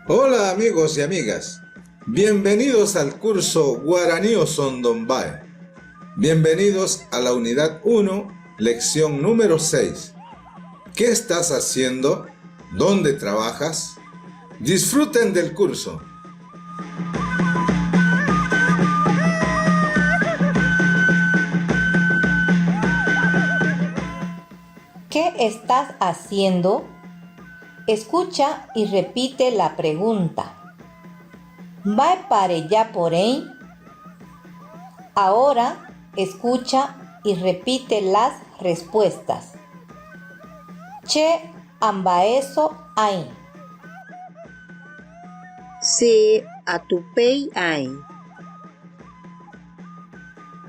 Hola amigos y amigas, bienvenidos al curso Guaraní Osondombae. Bienvenidos a la unidad 1, lección número 6. ¿Qué estás haciendo? ¿Dónde trabajas? Disfruten del curso. ¿Qué estás haciendo? Escucha y repite la pregunta. Mba'épa rejaporeĩ? Ahora escucha y repite las respuestas. Che amba'éso aĩ. Che atupéi aĩ.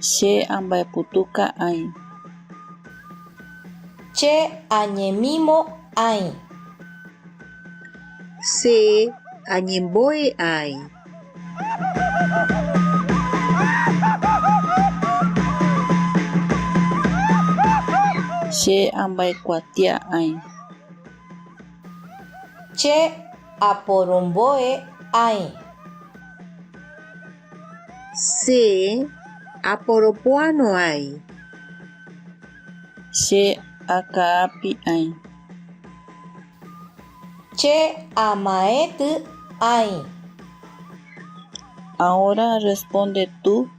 Che amba'eputuka aĩ. Che añemimo aĩ. Che añembo'e aĩ. Che amba'ekuatia aĩ. Che aporombo'e aĩ. Che aporopoano aĩ. Che aka'api aĩ. Che ama'ẽty aĩ. Ahora responde tú,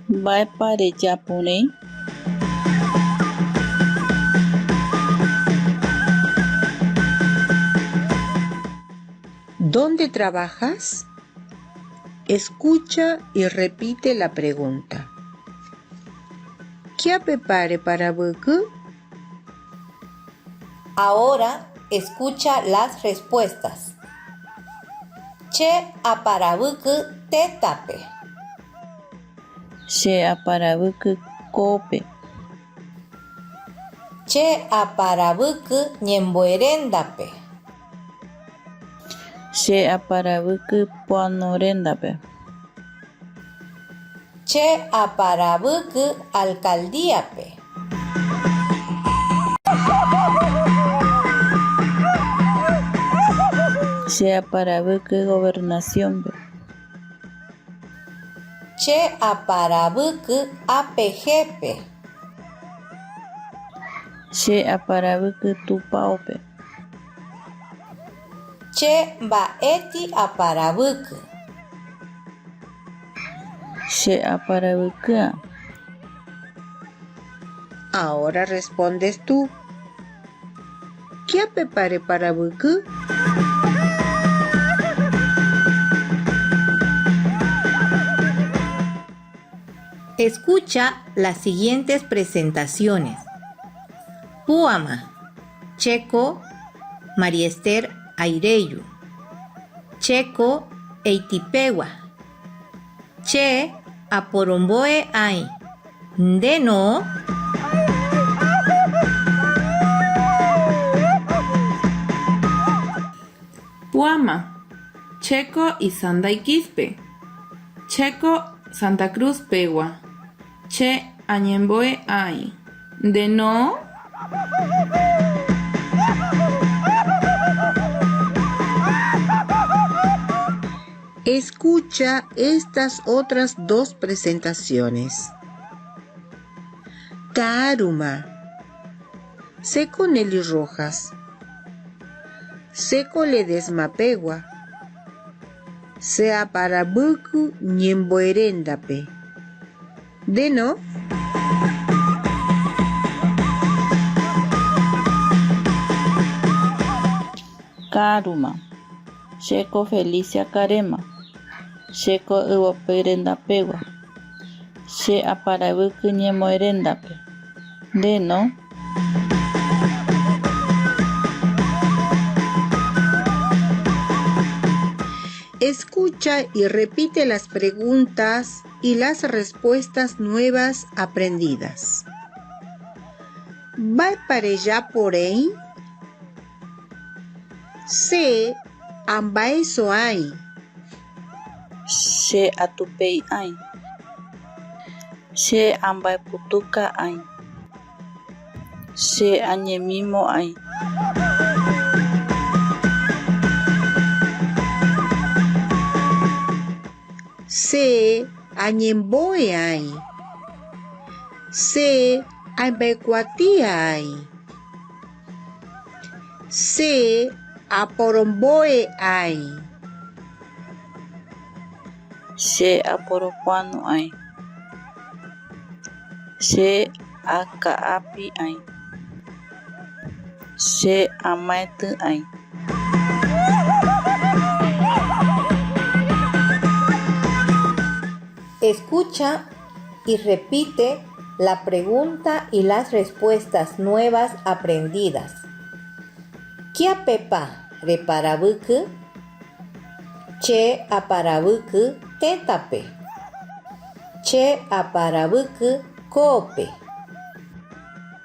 Mba'épa rejaporei? ¿Dónde trabajas? Escucha y repite la pregunta. Kiápepa reparavýky? Ahora escucha las respuestas. Che aparavýky tétape. Che aparavýky kópe. Che aparavýky ñemboeréndape. Che aparavýky poano rendápe. Che aparavýky alcaldíape. Che aparavýky gobernaciónpe. Che aparavýky APG-pe. Che aparavýky tupãópe. Che mba'éti aparavýky. Che aparavykýa. Ahora respondes tú. Kiápepa reparavýky? Escucha las siguientes presentaciones. Puama, Checo, María Esther Aireyu. Checo, Eitipegua. Che aporombo'e aĩ. Nde no. Puama, Checo Isandai Quispe. Chéko Santa Cruz pegua. Che añembo'e aĩ. Nde no. Escucha estas otras dos presentaciones. Ka'aruma. Chéko Nelly Rojas. Chéko Ledesma pegua. Che aparavýky ñembo'eréndape. Nde no? Ka'arúma. Chéko Felicia Karema. Chéko Yvopy rendapegua. Che aparavýky ñemo'eréndape. Nde no? Escucha y repite las preguntas y las respuestas nuevas aprendidas. Mba'épa rejaporei? Che amba'eso'ãi. Che atupei'ãi. Che amba'eputuka'ãi. Che añemimo'ãi. Che añembo'e aĩ. Che aimbaekuatia aĩ. Che aporombo'e aĩ. Che aporokuãno aĩ. Che aka'api aĩ. Che amaetỹ aĩ. Escucha y repite la pregunta y las respuestas nuevas aprendidas. Kiapepa reparavyky? Che aparavyky tẽtape. Che aparavyky kóope.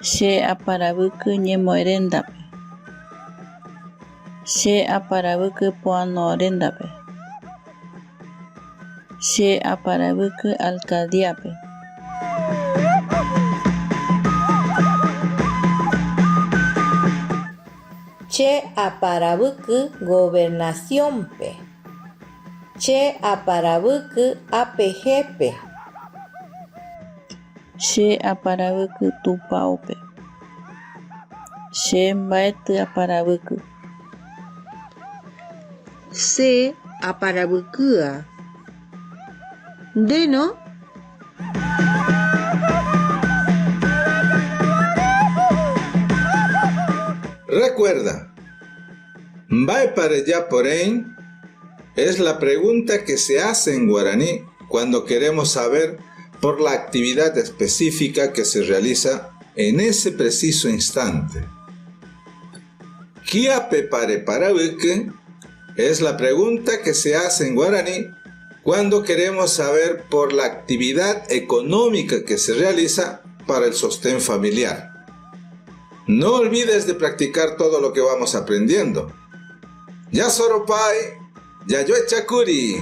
Che aparavyky ñemo'ẽrendápe. Che aparavyky poanorendápe. Che aparavyky alcaldía-pe. Che aparavyky gobernación-pe. Che aparavyky APG-pe. Che aparavyky tupãópe. Che mba'ety aparavyky. Che aparavyky'a. Nde no? Recuerda, Mba'épa rejapo reĩ? Es la pregunta que se hace en guaraní cuando queremos saber por la actividad específica que se realiza en ese preciso instante. Kiápepa reparavyky? Es la pregunta que se hace en guaraní cuando queremos saber por la actividad económica que se realiza para el sostén familiar. No olvides de practicar todo lo que vamos aprendiendo. Ya Soropai, ya yo Chakuri.